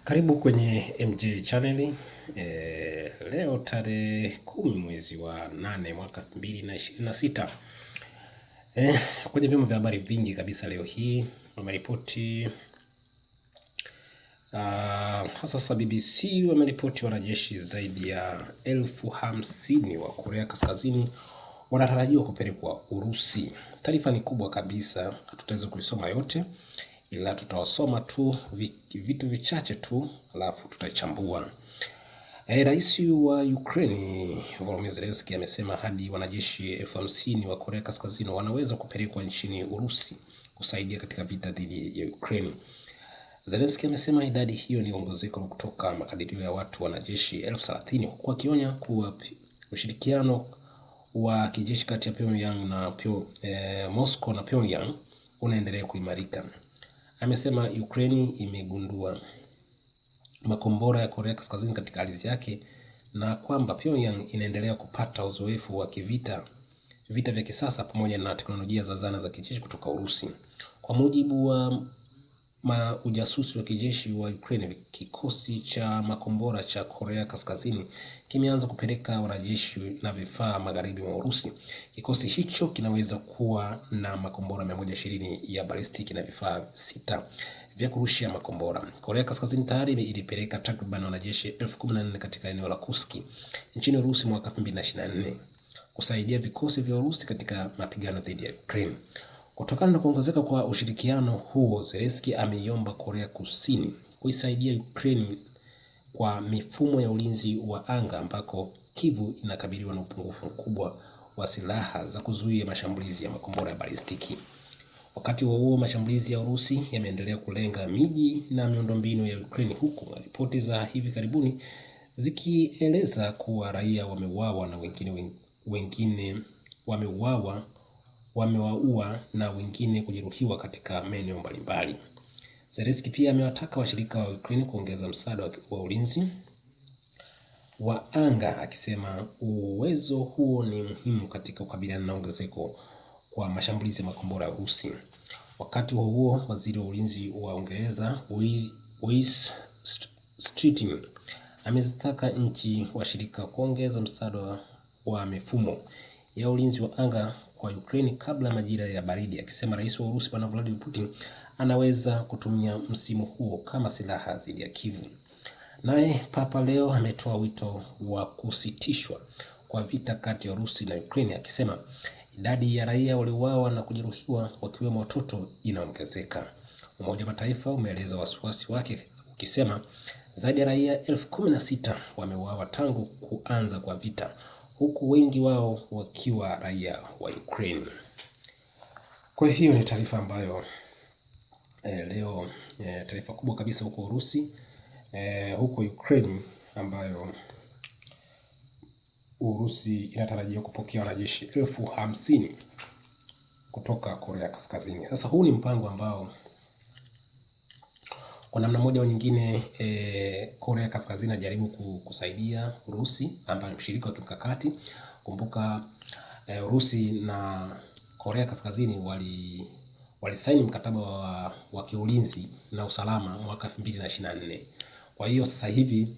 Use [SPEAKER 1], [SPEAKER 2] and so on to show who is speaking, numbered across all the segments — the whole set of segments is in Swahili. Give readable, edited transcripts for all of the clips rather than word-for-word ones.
[SPEAKER 1] Karibu kwenye MJ Channel. Leo tarehe 10 mwezi wa 8 mwaka 2026. Kwenye vyombo vya habari vingi kabisa leo hii wameripoti hasa sasa BBC wameripoti wanajeshi zaidi ya 50,000 wa Korea Kaskazini wanatarajiwa kupelekwa Urusi. Taarifa ni kubwa kabisa, hatutaweza kuisoma yote ila tutawasoma tu vitu vichache tu alafu tutachambua. Rais wa Ukraine Volodymyr Zelensky amesema hadi wanajeshi 50,000 wa Korea Kaskazini wanaweza kupelekwa nchini Urusi kusaidia katika vita dhidi ya Ukraine. Zelensky amesema idadi hiyo ni ongezeko kutoka makadirio ya watu wanajeshi 30,000 huku akionya kuwa ushirikiano wa kijeshi kati ya Pyongyang na Moscow na Pyongyang unaendelea kuimarika. Amesema Ukraine imegundua makombora ya Korea Kaskazini katika ardhi yake na kwamba Pyongyang inaendelea kupata uzoefu wa kivita vita vya kisasa pamoja na teknolojia za zana za kijeshi kutoka Urusi. Kwa mujibu wa ujasusi wa kijeshi wa Ukraine, kikosi cha makombora cha Korea Kaskazini kimeanza kupeleka wanajeshi na vifaa magharibi mwa Urusi. Kikosi hicho kinaweza kuwa na makombora 120 ya balistiki na vifaa 6 vya kurushia makombora. Korea Kaskazini tayari ilipeleka takriban wanajeshi 14,000 katika eneo la Kursk nchini Urusi mwaka 2024 kusaidia vikosi vya Urusi katika mapigano dhidi ya Ukraine. Kutokana na kuongezeka kwa ushirikiano huo, Zelensky ameiomba Korea Kusini kuisaidia Ukraine kwa mifumo ya ulinzi wa anga ambako Kivu inakabiliwa na upungufu mkubwa wa silaha za kuzuia mashambulizi ya makombora ya balistiki. Wakati huo huo, mashambulizi ya Urusi yameendelea kulenga miji na miundombinu ya Ukraine huku ripoti za hivi karibuni zikieleza kuwa raia wameuawa na wengine wameuawa wamewaua na wengine kujeruhiwa katika maeneo mbalimbali. Zelensky pia amewataka washirika wa Ukraine kuongeza msaada wa ulinzi wa anga akisema uwezo huo ni muhimu katika kukabiliana na ongezeko kwa mashambulizi ya makombora ya Urusi. Wakati huo huo, waziri wa ulinzi wa Uingereza Wes Streeting amezitaka nchi washirika kuongeza msaada wa mifumo ya ulinzi wa anga kwa Ukraine kabla majira ya baridi, akisema rais wa Urusi Bwana Vladimir Putin anaweza kutumia msimu huo kama silaha dhidi ya Kiev. Naye Papa leo ametoa wito wa kusitishwa kwa vita kati ya Urusi na Ukraine akisema idadi ya raia waliouawa na kujeruhiwa wakiwemo watoto inaongezeka. Umoja wa Mataifa umeeleza wasiwasi wake ukisema zaidi ya raia 16,000 wameuawa tangu kuanza kwa vita huku wengi wao wakiwa raia wa Ukraine. Kwa hiyo ni taarifa ambayo leo taarifa kubwa kabisa huko Urusi huko Ukraine ambayo Urusi inatarajia kupokea wanajeshi 50,000 kutoka Korea Kaskazini. Sasa huu ni mpango ambao kwa namna moja au nyingine Korea Kaskazini inajaribu kusaidia Urusi ambayo ni mshirika wa kimkakati. Kumbuka Urusi na Korea Kaskazini walisaini mkataba wa kiulinzi na usalama mwaka 2024. Kwa hiyo sasa hivi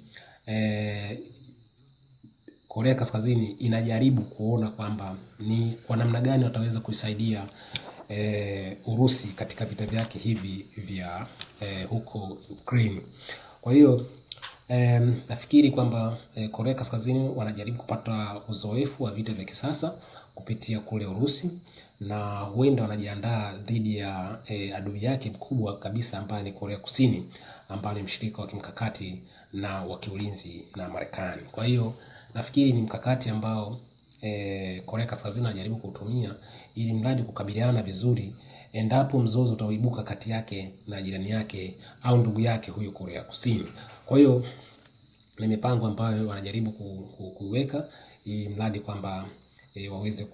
[SPEAKER 1] Korea Kaskazini inajaribu kuona kwamba ni kwa namna gani wataweza kuisaidia Urusi katika vita vyake hivi vya huko Ukraine. Kwa hiyo nafikiri kwamba Korea Kaskazini wanajaribu kupata uzoefu wa vita vya kisasa kupitia kule Urusi na huenda wanajiandaa dhidi ya adui yake mkubwa kabisa ambaye ni Korea Kusini ambaye ni mshirika wa kimkakati na wa kiulinzi na Marekani. Kwa hiyo nafikiri ni mkakati ambao Korea Kaskazini wanajaribu kuutumia ili mradi kukabiliana vizuri endapo mzozo utaibuka kati yake na jirani yake au ndugu yake huyu Korea Kusini. Kwa hiyo ni mipango ambayo wanajaribu kuiweka ili mradi kwamba waweze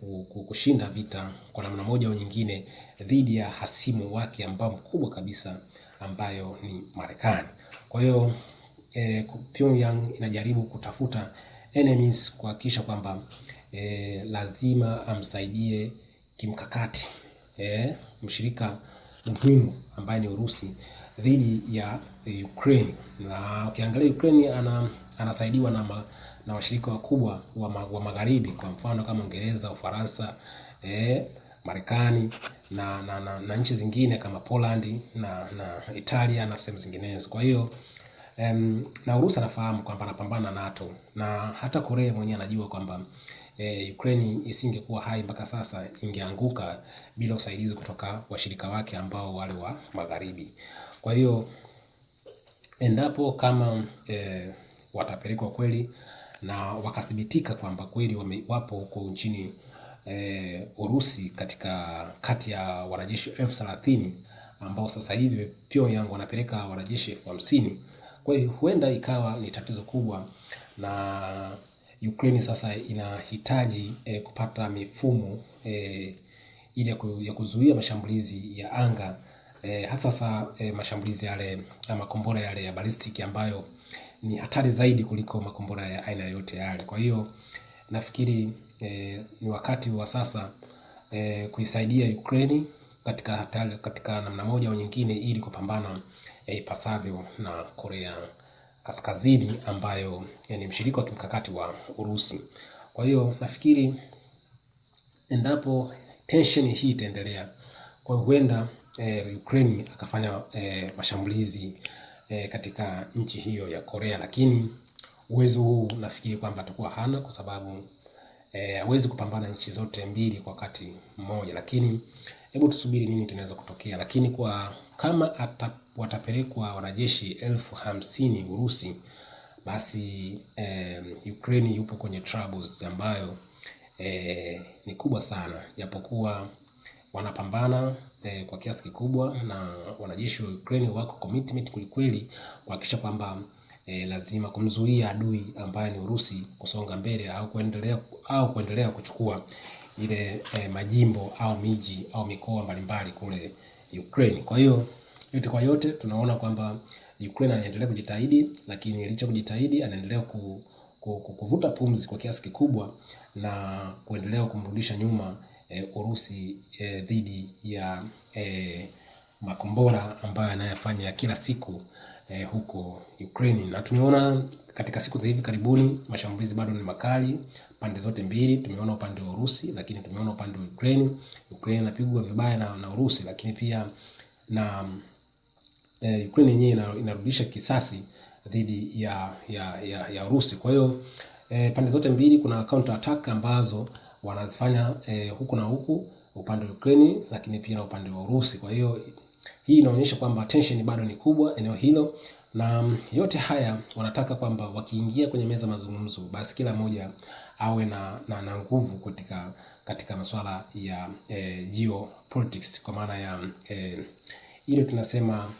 [SPEAKER 1] kushinda vita kwa namna moja au nyingine dhidi ya hasimu wake ambao mkubwa kabisa ambayo ni Marekani. Kwa hiyo Pyongyang inajaribu kutafuta enemies kuhakikisha kwamba lazima amsaidie kimkakati mshirika muhimu ambaye ni Urusi dhidi ya Ukraine. Na ukiangalia Ukraine anasaidiwa na washirika wakubwa wa magharibi, kwa mfano kama Uingereza, Ufaransa, Marekani na nchi zingine kama Poland na Italia na sehemu zinginezo. Kwa hiyo na Urusi anafahamu kwamba anapambana na NATO na hata Korea mwenyewe anajua kwamba Ukraine isingekuwa hai mpaka sasa, ingeanguka bila usaidizi kutoka washirika wake ambao wale wa magharibi. Kwa hiyo endapo kama watapelekwa kweli na wakathibitika kwamba kweli wapo huko nchini Urusi katika kati ya wanajeshi 30,000 ambao sasa hivi Pyongyang wanapeleka wanajeshi 50,000. Kwa hiyo huenda ikawa ni tatizo kubwa na Ukraine sasa inahitaji kupata mifumo ili ya kuzuia mashambulizi ya anga hasa sasa mashambulizi yale ya makombora yale ya balistiki ambayo ni hatari zaidi kuliko makombora ya aina yoyote yale. Kwa hiyo nafikiri ni wakati wa sasa kuisaidia Ukraine katika hatari, katika namna moja au nyingine ili kupambana ipasavyo na Korea Kaskazini ambayo ni mshirika wa kimkakati wa Urusi. Kwa hiyo nafikiri endapo tension hii itaendelea, kwa huenda Ukraine akafanya mashambulizi katika nchi hiyo ya Korea, lakini uwezo huu nafikiri kwamba atakuwa hana kwa sababu hawezi kupambana nchi zote mbili kwa wakati mmoja, lakini hebu tusubiri nini kinaweza kutokea. Lakini kwa kama watapelekwa wanajeshi 50,000 Urusi, basi Ukraine yupo kwenye troubles ambayo ni kubwa sana, japokuwa wanapambana kwa kiasi kikubwa na wanajeshi wa Ukraine wako commitment kwelikweli kuhakikisha kwamba lazima kumzuia adui ambaye ni Urusi kusonga mbele au kuendelea kuchukua ile majimbo au miji au mikoa mbalimbali kule Ukraine. Kwa hiyo yote kwa yote tunaona kwamba Ukraine anaendelea kujitahidi, lakini licha kujitahidi anaendelea kuvuta pumzi kwa kiasi kikubwa na kuendelea kumrudisha nyuma Urusi dhidi ya makombora ambayo anayofanya kila siku huko Ukraine. Na tumeona katika siku za hivi karibuni mashambulizi bado ni makali pande zote mbili. Tumeona upande wa Urusi, lakini tumeona upande wa Ukraine. Ukraine inapigwa vibaya na Urusi, lakini pia na Ukraine yenyewe inarudisha kisasi dhidi ya Urusi. Kwa hiyo pande zote mbili kuna counter attack ambazo wanazifanya huku na huku, upande wa Ukraine lakini pia na upande wa Urusi. Kwa hiyo hii inaonyesha kwamba tension bado ni kubwa eneo hilo, na yote haya wanataka kwamba wakiingia kwenye meza mazungumzo, basi kila mmoja awe na nguvu katika masuala ya geopolitics, kwa maana ya ile tunasema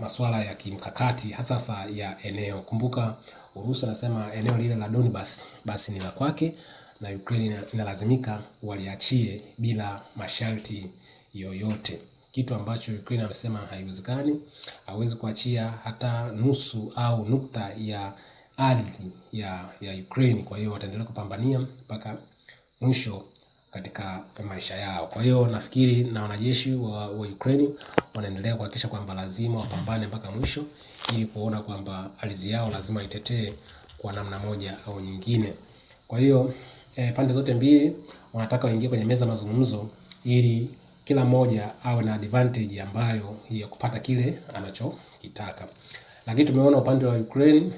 [SPEAKER 1] masuala ya kimkakati hasa ya eneo. Kumbuka Urusi anasema eneo lile la Donbas basi ni la kwake na Ukraine inalazimika waliachie bila masharti yoyote, kitu ambacho Ukraine amesema haiwezekani. Hawezi kuachia hata nusu au nukta ya ardhi ya Ukraine. Kwa hiyo wataendelea kupambania mpaka mwisho katika maisha yao. Kwa hiyo nafikiri na wanajeshi wa Ukraine wanaendelea kuhakikisha kwamba lazima wapambane mpaka mwisho ili kuona kwamba ardhi yao lazima itetee kwa namna moja au nyingine. Kwa hiyo pande zote mbili wanataka waingie kwenye meza mazungumzo ili kila mmoja awe na advantage ambayo ya kupata kile anachokitaka. Lakini tumeona upande wa Ukraine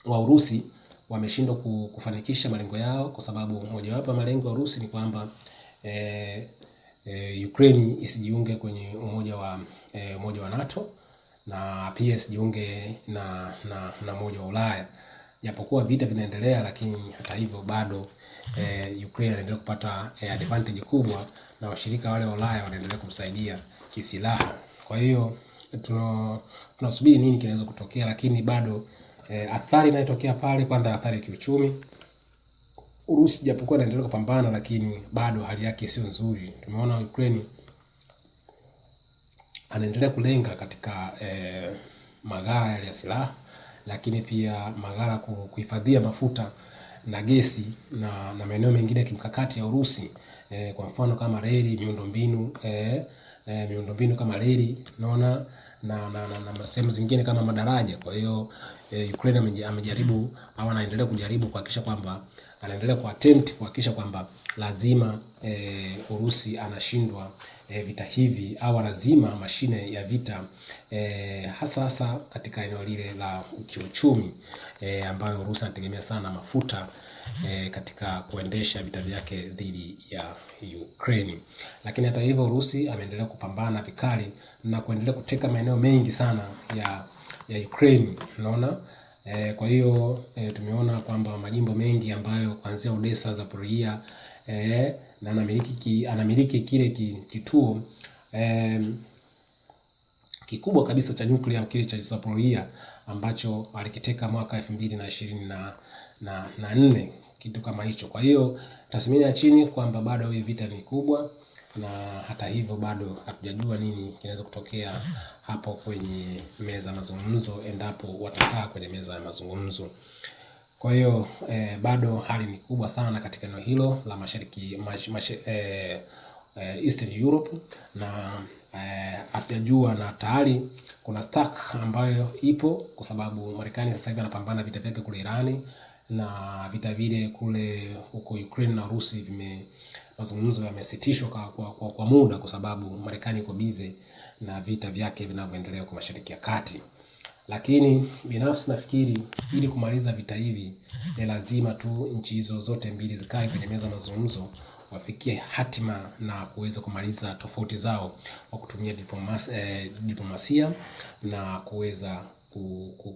[SPEAKER 1] wa Urusi wameshindwa kufanikisha malengo yao, kwa sababu mojawapo ya malengo ya Urusi ni kwamba Ukraine isijiunge kwenye umoja wa NATO na pia isijiunge na umoja wa Ulaya. Japokuwa vita vinaendelea, lakini hata hivyo bado Ukraine anaendelea kupata advantage kubwa na washirika wale wa Ulaya wanaendelea kumsaidia kisilaha. Kwa hiyo tunasubiri nini kinaweza kutokea, lakini bado athari inayotokea pale, kwanza athari ya kiuchumi. Urusi japokuwa inaendelea kupambana, lakini bado hali yake sio nzuri. Tumeona Ukraine anaendelea kulenga katika maghala yale ya silaha, lakini pia maghala kuhifadhia mafuta na gesi na maeneo mengine ya kimkakati ya Urusi kwa mfano kama reli, miundombinu miundombinu kama reli naona na sehemu zingine kama madaraja. Kwa hiyo Ukraine amejaribu au anaendelea kujaribu kuhakikisha kwamba anaendelea ku attempt kuhakikisha kwamba lazima Urusi anashindwa vita hivi au lazima mashine ya vita hasa hasa katika eneo lile la kiuchumi ambayo Urusi anategemea sana mafuta katika kuendesha vita vyake dhidi ya Ukraine. Lakini hata hivyo Urusi ameendelea kupambana vikali na kuendelea kuteka maeneo mengi sana ya Ukraine, unaona. Kwa hiyo tumeona kwamba majimbo mengi ambayo kuanzia Odessa, Zaporizhia na anamiliki kile kituo kikubwa kabisa cha nyuklia kile cha Zaporizhia ambacho alikiteka mwaka 2024, kitu kama hicho. Kwa hiyo tathmini ya chini kwamba bado hii vita ni kubwa, na hata hivyo bado hatujajua nini kinaweza kutokea hapo kwenye meza ya mazungumzo endapo watakaa kwenye meza ya mazungumzo. Kwa hiyo bado hali ni kubwa sana katika eneo hilo la mashariki Eastern Europe na hatujajua na tayari kuna stack ambayo ipo kwa sababu Marekani sasa hivi anapambana vita vyake kule Irani na vita vile kule huko Ukraine na Urusi vime mazungumzo yamesitishwa kwa muda kwa sababu Marekani iko busy na vita vyake vinavyoendelea kwa Mashariki ya Kati. Lakini binafsi nafikiri ili kumaliza vita hivi ni lazima tu nchi hizo zote mbili zikae kwenye meza mazungumzo, wafikie hatima na kuweza kumaliza tofauti zao kwa kutumia diplomasia na kuweza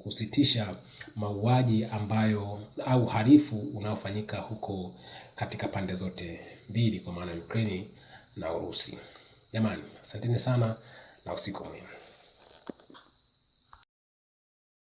[SPEAKER 1] kusitisha mauaji ambayo au uhalifu unaofanyika huko katika pande zote mbili, kwa maana Ukraine na Urusi. Jamani, asanteni sana na usiku mwema.